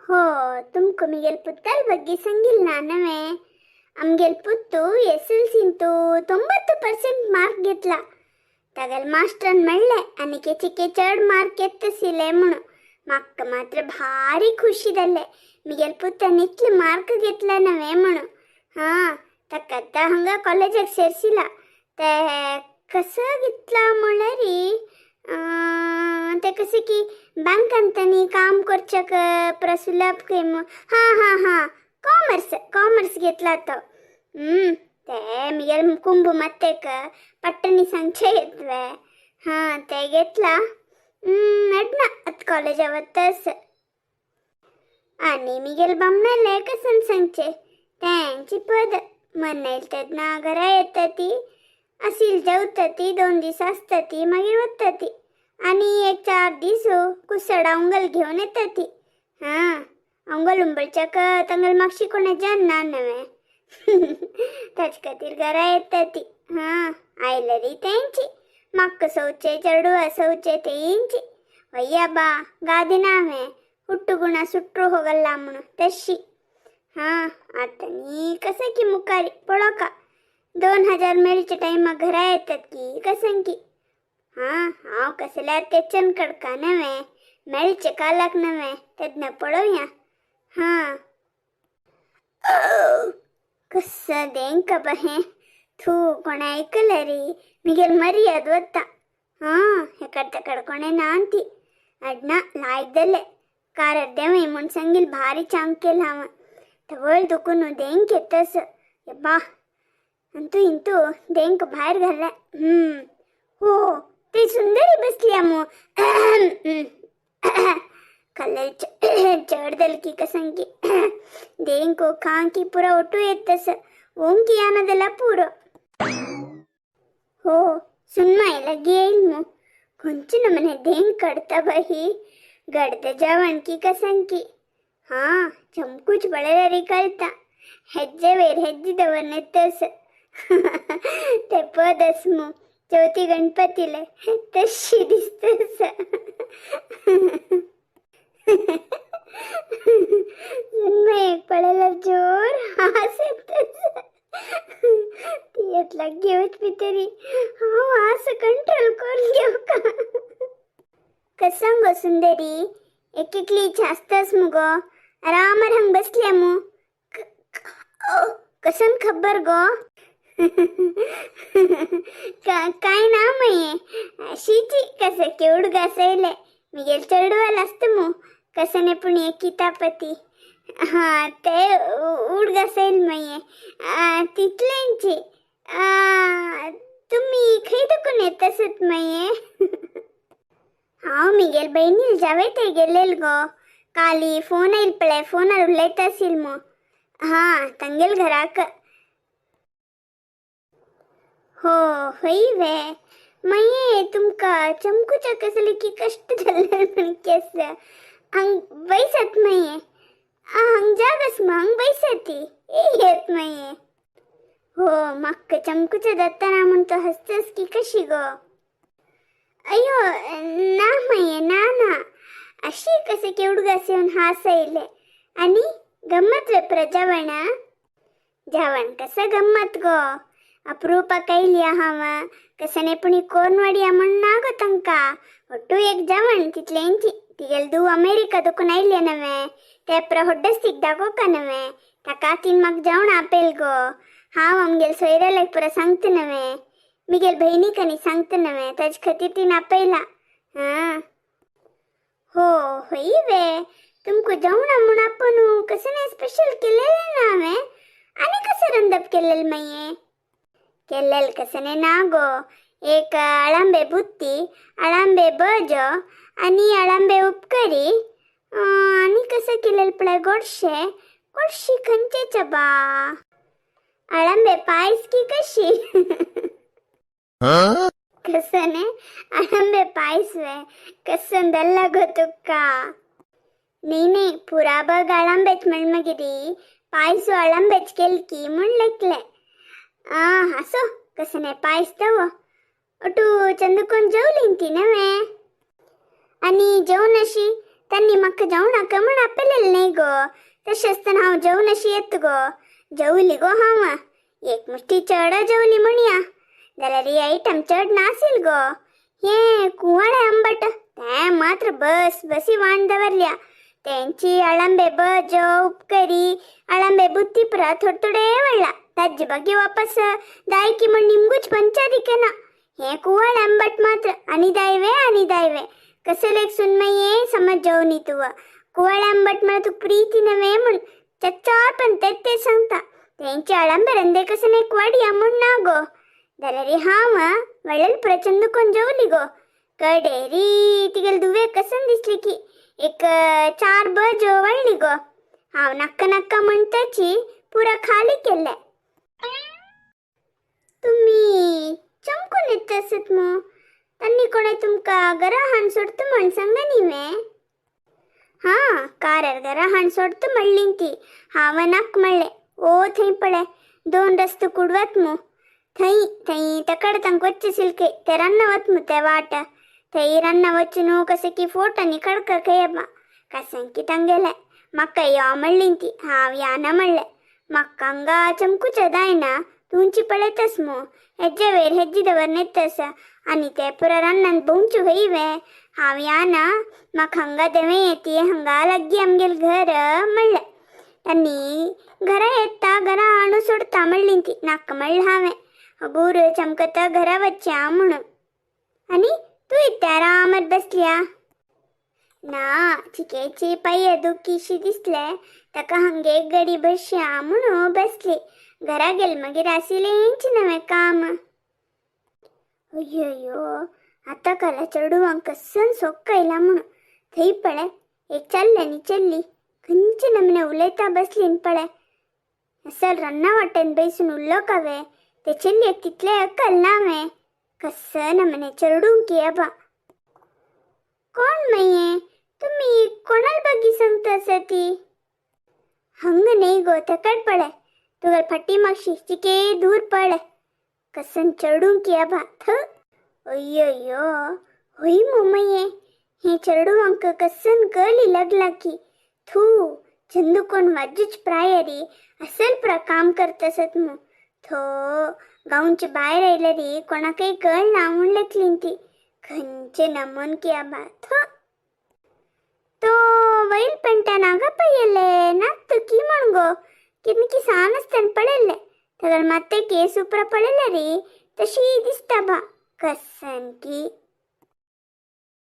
हो, तुमकां मिगेल पुत्ताल ಬಗ್ಗೆ सांगिल ना नवे? आमगेल पुत्तू एसएलसींतू 90% मार्क घेतला. तागेल मास्टरान म्हणलें आनी चिके चड मार्क येतसिले म्हणून. म्हाका मात्र भारी खुशी जालें, मिगेल पुत्तान इतले मार्क घेतला नवे म्हणून. हां, ताका आतां हांगा कॉलेजाक सेरसिला. ते कसं घेतला म्हणल्यार, ते कशें की बँकान तांणी काम करच्याक प्रसुलभ खंय. हां हां हां, कॉमर्स, कॉमर्स घेतला तो. ते मिगेल कुंबू मत्तेक पट्टनी सांगचे येतवे. हां, ते घेतला नडना आत कॉलेजा वतस. आनी मिगेल बामणाले कसन सांगचे, तेंची पद मनयल तेन्ना घरा येता ती, असील जेवता ती, 2 दीस आसता ती, मागीर वता ती आनी एक 4 दीस कुसड अंगल घेवन येता ती. हां, अंगल उंबळच्याक तांगेल मागशी कोणा जान ना नवे, ताचे खातीर घरा येता ती. हां, आयलरी तेंची म्हाका सवचे, चेडवा सवचे तेंची. वయ్या बा, ಗಾದೆ ನಾವೇ ಹುಟ್ಟು ಗುಣ ಸುಟ್ರು ಹೋಗಲ್ಲ म्हणून तशी. हां, आता नी कसं की मुखारी पळोवका, 2000 मेळच्या टायमाक घरा येतात की कसं की. हां, हांव कसल्यार तेचन कडका नवे, मेळचे कालाक नवे तेन्ना पळोवया. हां, कसं देंक बहें थू, कोणें आयकलें रे मिगेल मर्याद वता. हां, हेकड तेकड कोणें ना ती. अडना लायक जालें, कार देंवय म्हूण सांगील. भारी चांग केल हांव. तवळ दुखून देंक येतस यब्बा, अंतू इंतू देंक भायर घालें. हो, ती सुंदरी बसली मू. कल्लेल चड दलकी कसंकी, देंको खांकी पुरा ಒಟ್ಟು येतस, ओंकी यानदला पुरो. हो, सुनमाय लगी येईल मू. खंयचे नमने देंक काडता बाई, गडद जेवण की कसंकी. हां, चमकूच पळयल्यार कळटा, हेज्जे वयर हेज्जी दवरन येतस. ते पद मू चवथी गणपतीले तशी दिसतस. सुनमयेक पळयल्यार जोर हांस येतस. ती येतला घेवच तरी हांव हांस कंट्रोल करून घेवका. कसं गो सुंदरी, एक एकली जास्तच मुगो, आरामार हंग बसल्या मू. कसन खबर गो? काय ना मये, अशीची कसं केवढ घासायले मिगेल चेडवाल असतं मू. कसं पण एक कितापती. हा, ते उड घासायल मये तितल्यांची. तुम्ही खंय दुखून येतसत मये? हांव मिगेल बहिणील जावे ते गेलेल गो. काली फोन येईल पळय, फोनार उलयता आसील मू. हा, तांगेल घराक. हो, हय वे मये? तुमका चमकुच्या कसले की कष्ट जाल्ले म्हण केस हांग बैसात मये. हांग जागस मग, हांग बैसाती येत मये. हो, म्हाका चमकुच्या जाताना म्हण तो हसतस की कशी गो? अय्यो ना मये, ना ना, अशी कसं केवढ येऊन हास येयले. आणि गम्मत वे प्रजावण जेवण कसं गम्मत गो, अप्रूपाक आयली हांव. कसं पुणी कोरनवाडिया म्हण ना गो तांकां. ಒಟ್ಟು एक जेवण तितलेंची. तिगेल दू अमेरिका दुखून आयले नवे, ते प्र होड्डस्तीक दाखोवका नवे, ताका तीन म्हाका जेवण आपयल गो. हांव आमगेल सोयऱ्याक पुरा सांगता नवे, मिगेल बहिणीक आनी सांगता नवे, ताजे खातीर तीन आपयला. हां, हो, हय वे? तुमकां जेवणा म्हूण आपूण कसं नाही स्पेशल केलेलें ना हांवें. आनी कसं रंदप केलेलें मागीर? केलेलं कसं नाही ना गो, एक अळंबे बुत्ती, अळंबे बजो आनी अळंबे उपकरी. आनी कसं केलेलं पळय, गोडशें. गोडशी खंयचेच बा, अळंबे पायस की कशी? कसं ने अळंबे पायस वे? कसं दल्ला गो तुका? नाही नाही, पुरा बघ अळंबेच म्हण मागीर पायसू अळंबेच केल की म्हण लेखले. आ, असो, कसं नाही पायस तवो ಒಟ್ಟು चंदकोन जेवली ती नवे. आणि जेवण अशी तांणी म्हाका जेवणाक म्हण आपयलेलें न्ही गो. तशें आसतना हांव जेवन अशी येत गो. जेवली गो हांव, एक मुष्टी चड जेवली म्हणया. जाल्यार ही आयटम चड नासील गो. हें कुवाळे आंबट तें मात्र बस बसी वाण दवरल्या. तेंची अळंबे बजो उपकरी अळंबे बुत्ती पुरा थोडे थोडे वळ्ळा. ताज्जे बागी वापस दायकी म्हण निमगूच पंचादिकेना. हें कुवाळे आंबट मात्र आनी दायवे आनी दायवे कसलेक सुनमये समज जेवनी तुव. कुवाळे आंबट म्हळ्यार तुका प्रीती नव्हे म्हूण चच्चार पण तेच ते सांगता. तेंचे अळंबे रंदे कसं एक वाडया म्हूण ना गो. जाल्यार हांव वळेल प्रचंड कोण जेवली गो. कडेरी तिगेले दुवे कसन दिसली की एक चार बजो वळ्ळी गो. हांव नक्का नक्का म्हणताची पुरा खाली केल्ले. तुम्ही चमकून येत आसत मू. तांणी कोणें तुमकां घरा हाडून सोडता म्हण सांगला न्ही वे? हां, कारार घरा हाडून सोडता म्हणली ती. हांव नाक म्हणलें. ओ थंय पळय दोन रस्तो कुडवत मू थंय थंय तकड तांक वच्चे सिल्के ते रान्ना वत मू ते वाट थंय रान्ना वच्चे न्हू. कशें की फोटो आनी खडक खंय कशें की तांगेलें. म्हाका यो म्हणली ती. हांव याना म्हणलें. म्हाका हांगा चमकूचे जायना. तुमची पळयतस मू हेज्जे वयर हेज्जी दवर नेतस आनी ते पुरा रान्नान भोंवचे खंय वे. हांव याना, म्हाका हांगा देंवे येती, हांगा लागीं आमगेलें घर म्हणलें. आनी घरा येता घरा हाडून सोडता म्हणली ती. नाका म्हणलें हांवें. हगूर चमकता घरा वचया म्हणून. आनी तूं इत्या आरामात बसल्या ना? चिकेची पांय दुखीशी दिसले ताका हांगे एक गडी बसया म्हणून बसली. घरा गेल मागीर आशिल्लेंच नवें काम. अय्यो, आतां काला चेडवांक कसन सोक्क आयला म्हणून. थंय पळय एक चल्ले आनी चल्ली खंयचे नमने उलयता बसली पळय. असल रन्ना वाटेन बैसून उल्लो कावे ते चेल्लयेक तितलें अक्कल ना वे. कस नमने चेडूं की अबा. कोण मये? तुमी कोणाल बगी सांगता आसा ती? हंग न्ही गो, तेकड पळय तुगेल फाटी मागशी चिके दूर पळय. कसन चेडूं की अबा थ. अय्यो, होय मु मये. हे चेडवांक कसन कली लागला की थू. चंदू कोण वाजूच प्रायरी असल पुरा काम करतसत मू. थो गांवचे भायर आयल्यारी कोणाकय कळना म्हूण लेखली ती. खंयचे नमून की आबा थो. तो वैल पेंटान हांगा पळयले नात की म्हण गो. कितकी सान आसतना पळयल्ले. ताका मात्ते केस उपरा पळयले रे तशी दिसता बा. कसन की.